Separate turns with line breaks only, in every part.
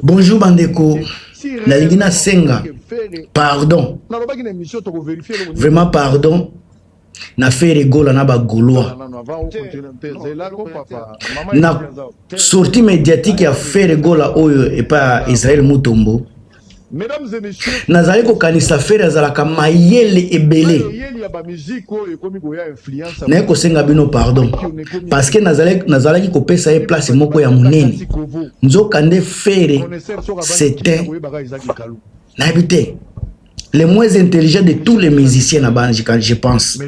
Bonjour bandeko, nalingi nasenga pardon, vraiment pardon na Ferre Gola na ba Gaulois na sortie médiatique ya Ferre Gola oyo epai ya Israël Mutombo. Nazali kokanisa Ferre azalaka mayele ebele. Naye kosenga bino pardon parce que nazalaki kopesa ye place moko ya monene, nzoka nde Ferre c'était, nayebi te, le moins intelligent de tous les musiciens na banji. Quand je pense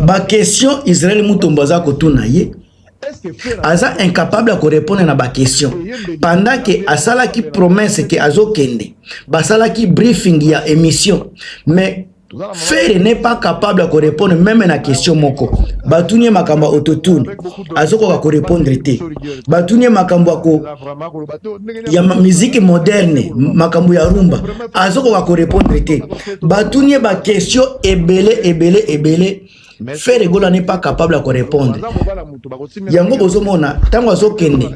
baquestion Israel Mutombo aza kotuna ye, aza incapable ya korépondre na baquestion pendant ke asalaki promesse ke azokende. Basalaki briefing ya émission, mais Ferre n'est pas capable ya korépondre même na question moko. Batuni ye makambo ya autotune, azokoka korépondre te. Batuni ye makambo ya musique moderne, makambo ya rumba, azokoka korépondre te. Batuni ye baquestion ebele ebele ebele, Ferre Gola n'est pas capable ya korépondre. Yango bozomona ntango azokende,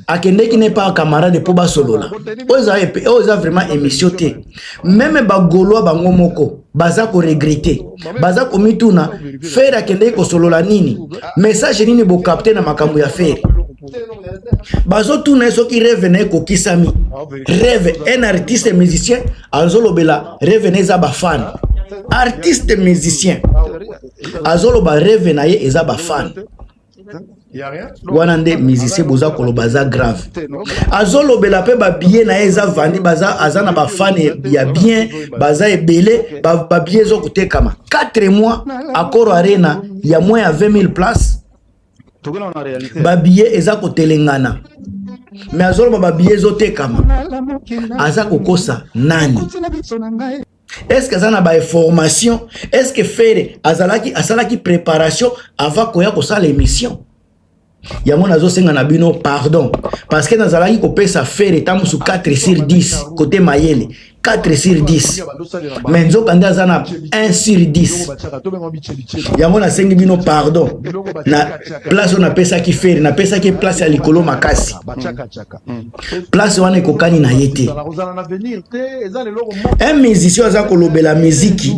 akendeki ne pa camarade mpo basolola. Oyo eza vraiment émission te. Même bagaulois bango moko baza koregretter, baza komituna: Ferre akendeki kosolola nini? Message nini bocapter na makambo ya Ferre? Bazotuna ye soki rêve na ye ekokisami. Rêve, un artiste musicien azolobela rêve na eza bafans. Artiste musicien azoloba rêve na ye eza bafans. Wana nde musicien boza koloba aza grave. Azolobela mpe babillet na ye eza vandi, baza aza na bafans ya bien, baza ebele, babillet ezokotekama. 4 mois, Accor Arena ya moins ya 20 000 place, babillet eza kotelengana, mais azoloba babillet ezotekama. Aza kokosa nani? Est-ce aza na bainformation? Est-ce que Ferre azalaki, asalaki préparation avant koya kosala émission? Yango nazosenga na bino pardon parce que nazalaki kopesa Ferre ta mosu 4 sur 10 côté mayele, 4 sur 10, mais nzoka nde aza na 1 sur 10. Yango nasengi bino pardon na place oyo napesaki Ferre. Napesaki place ya likolo makasi, place wana ekokani na ye te. Un musicien aza kolobela miziki,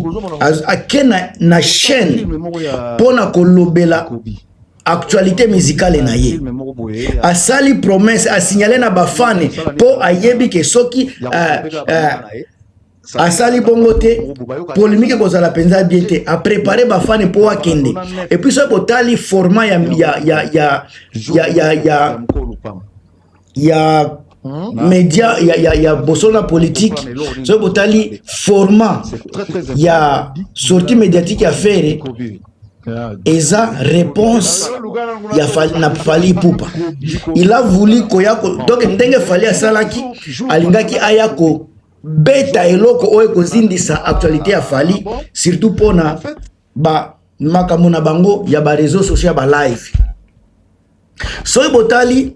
ake na chaîne mpo na kolobela actualité musicale na ye, asali promesse, asignale na bafans mpo ayebi ke soki asali bongo te, polémique ekozala mpenza bien te. Aprépare bafans mpo akende. Et puis soki botali format ya média ya bosolo na politique, soki botali format ya sortie médiatique ya Ferre, eza réponse ya Fally, na Fally Ipupa. Il a voulu koya donc ndenge Fally asalaki, alingaki aya kobeta eloko oyo ekozindisa actualité ya Fally, surtout mpona ba makambo na bango ya baréseau sociaux, ya balive. Soki botali,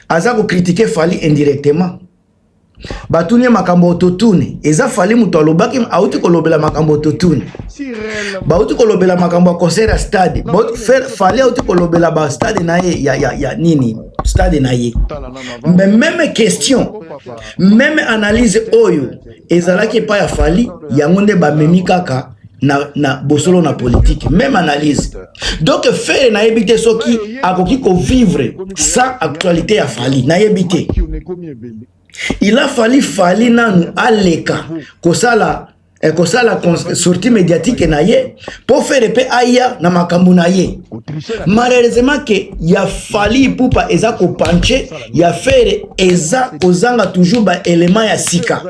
aza kocritiquer Fally indirectement. Batuni ye makambo autotune, eza Fally moto alobaki, auti kolobela makambo autotune, bauti kolobela makambo ya concert ya stade. Fally auti kolobela bastade na ye ya nini, stade na ye. Mais même question, même analyse oyo ezalaki epai ya Fally, yango nde bamemi kaka na bosolo na politique, même analyse. Donc Ferre, nayebi te soki akoki kovivre sans actualité ya Fally, nayebi te. Il a fallu Fally nanu aleka kosala sortie médiatique na ye mpo Ferre mpe aya na makambo na ye. Malheureusement ke ya Fally Ipupa eza kopencher, ya Ferre eza kozanga toujours baélément ya sika.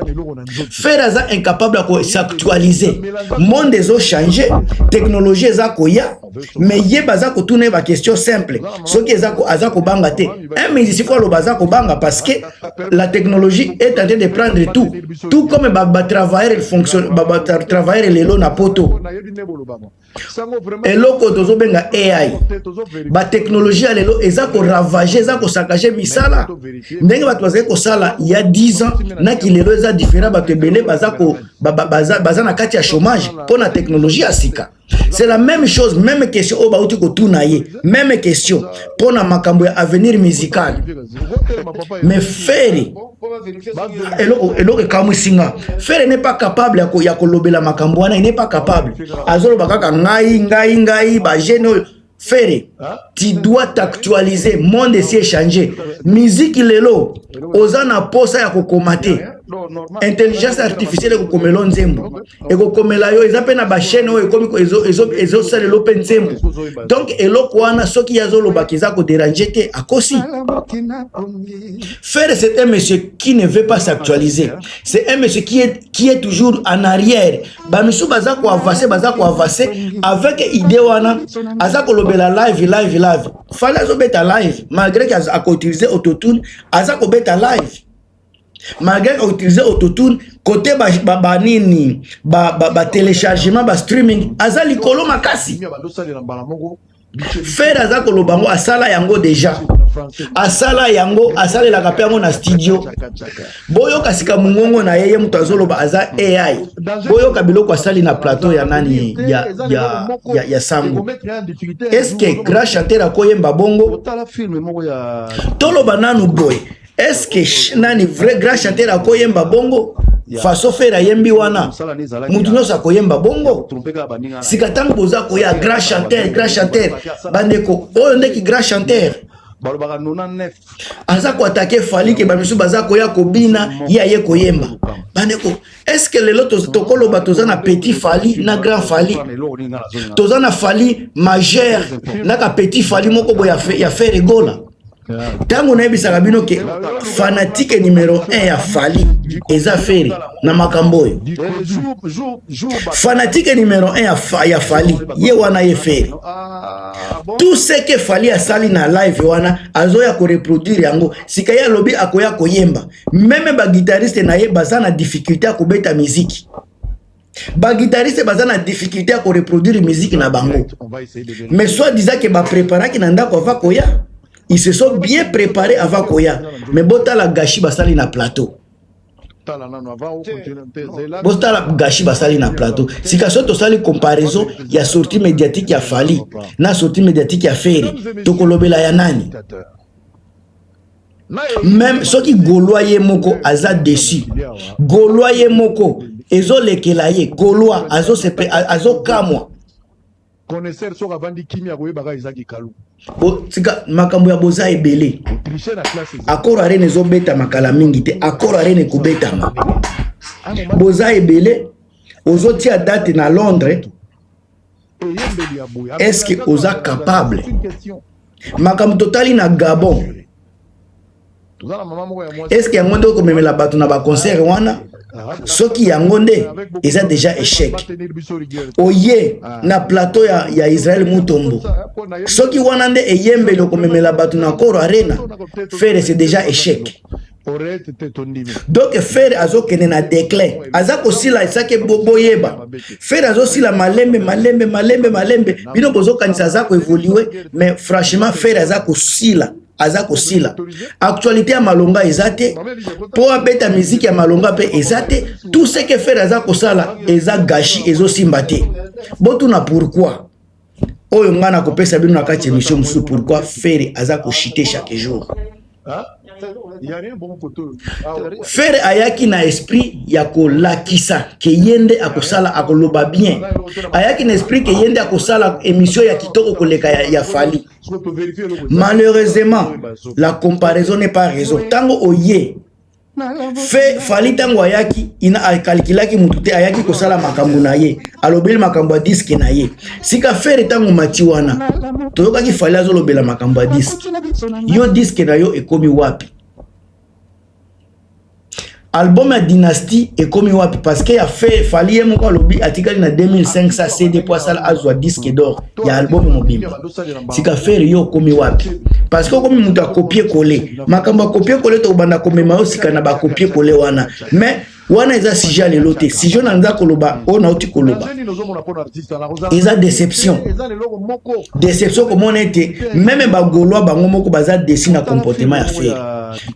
Ferre aza incapable ya kos'actualiser. Monde ezochange, technologie eza koya, mais ye baza kotuna ye baquestion simple soki aza kobanga te. Un musicien faut aloba aza kobanga parce que la technologie est en train de prendre tout, tout comme batravailleur fonctionne, batravailleur lelo na poto, eloko tozobenga AI, batechnologie ya lelo eza koravager, eza kosaccager misala. Ndenge bato bazali kosala ya 10 ans naki lelo eza différent. Bato ebele baza na kati ya chômage mpo na technologie ya sika. C'est la même chose, même question oyo bauti kotuna ye, même question mpo na makambo ya avenir musical. Mais Ferre, eloko ekamwisi nga, Ferre n'est pas capable ya kolobela makambo wana. Il n'est pas capable. Azoloba kaka ngai, ngai, ngai, bajeunes oyo. Ferre, tu dois t'actualiser. Monde esi échanger. Musique lelo, oza na posa ya kokoma te. Intelligence artificielle ekokomela nzembo, ekokomela yo. Eza mpe na bachaîne oyo ekomi ezosalela mpe nzembo. Donc eloko wana, soki ye azolobaka eza kodéranger te, akosi. Ferre, c'est un monsieur qui ne veut pas s'actualiser. C'est un monsieur qui est toujours en arrière. Bamisu baza koavancer, baza koavancer avec idée wana. Aza kolobela live, live, live. Fally azobeta live malgré que akoutiliser autotune. Aza kobeta live malgré koutiliser autotune. Côté banini, batéléchargement, ba bastreaming, aza likolo makasi. Ferre aza koloba yango, asala yango déjà, asala yango, asalelaka mpe yango na studio. Boyoka sika mongongo na ye, ye moto azoloba aza AI. Boyoka biloko asali na plateau ya nani, ya Sango. Est-ce grand chanteur akoyemba bongo? Toloba nanu boye, est-ce nani vrai grand chanteur akoyemba bongo? Façon Ferre ayembi wana, mutu nyonso akoyemba bongo? Sika ntango boza koya grand chanteur, grand chanteur, bandeko, oyo ndeki grand chanteur aza koattaquer Fally, ke bamisu baza koya kobina, ye aye koyemba. Bandeko, est-ce lelo tokoloba toza na petit Fally na grand Fally? Toza na Fally majeur naka petit Fally moko boye ya Ferre Gola. Ntango nayebisaka bino ke fanatique numéro 1 ya Fally eza Ferre na makambo oyo, fanatique numéro 1 ya Fally ye wana, ye Ferre. Tout ce que Fally asali na live wana, azoya koreproduire yango. Sika ye alobi akoya koyemba, même baguitariste na ye baza na difficulté ya kobeta miziki. Baguitariste baza na difficulté ya koreproduire musique na bango. Mais soit disant ke bapréparaki na ndako ava koya, ils se sont bien préparés avant koya, mais botala gâchis basali na plateau, botala gâchis basali na plateau. Sika so tosali comparaison ya sortie médiatique ya Fally na sortie médiatique ya Ferre, tokolobela ya nani? Même soki Gaulois ye moko aza déçu, Gaulois ye moko ezolekela ye, Gaulois azokamwa.
Connaisseur soki avandi kimia, akoyebaka eza kikalu.
Tika makambo ya boza ebele. Accor Arena ezobetama kala mingi te. Accor Arena ekobetama. Boza ebele, ozotia date na Londres. Est-ce que oza capable? Makambo totali na Gabon, est-ce yango nde okomemela bato na baconcert wana? Soki yango nde, eza déjà échec. Oye na plateau ya Israel Mutombo, soki wana nde eyembeli okomemela bato na Accor Arena, Ferre, c'est déjà échec. Donc Ferre azokende na déclin, aza kosila. Esake boyeba, Ferre azosila malembe, malembe, malembe, malembe. Bino bozokanisa aza koévoluer, mais franchement, Ferre aza kosila, aza kosila. Actualité ya malonga eza te, mpo abeta miziki ya malonga mpe eza te. Tout ce que Ferre aza kosala eza gâchis, ezosimba te. Botuna pourquoi. Oyo ngai nakopesa bino na kati ya émission mosusu, pourquoi Ferre aza kochuter chaque jour. Ferre ayaki na esprit ya kolakisa ke ye nde akosala, akoloba bien. Ayaki na esprit ke ye nde akosala émission ya kitoko koleka ya Fally. Malheureusement, la comparaison n'est pas raison. Ntango oye fe Fally, ntango ayaki ina akalkulaki mutu te, ayaki kosala makambo na ye, alobeli makambo ya disque na ye. Sika Ferre, ntango mati wana, toyokaki Fally azolobela makambo ya disque. Yo, disque na yo ekomi wapi? Album ya Dynastie ekomi wapi? Parce que ya fe Fally, ye moko alobi atikali na 2500 CD po asala azwa disque d'or ya album mobimba. Sika Ferre, yo okomi wapi? Parce que okomi moto acopier coller. Makambo ya copier coller, tokobanda komema yo sika na bacopier coller wana. Mais wana eza sujet ya lelo te. Sujet na nza koloba, oyo nauti koloba, eza déception, déception komona ete même bagaulois bango moko baza déçus na comportement ya Ferre.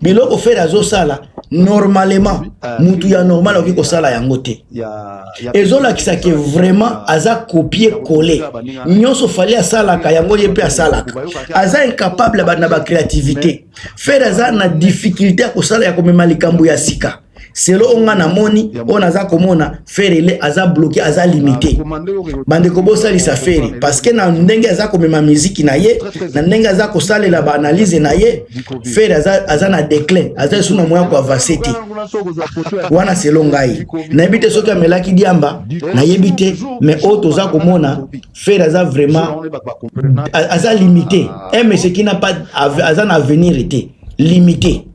Biloko Ferre azosala Normalement, mutu ya normal akoki kosala yango te. Ezolakisa ke vraiment aza copier coller nyonso Fally asalaka, yango ye mpe asalaka. Aza incapable na bacréativité. Ferre aza na difficulté ya kosala, ya komema likambo ya sika. Selo oyo nga namoni, oyo naza komona, Ferre le aza bloqué, aza limité. Bandeko, bosalisa Ferre, parce que na ndenge aza komema miziki na ye, na ndenge aza kosalela baanalyse na ye, Ferre aza na déclin, aza esu na moya koavancer te. Wana selo ngai nayebi te soki amelaki diamba, nayebi te, mais oyo toza komona, Ferre aza vraiment, aza limité. Un monsieur qui n'a pas, aza na avenir te, limité.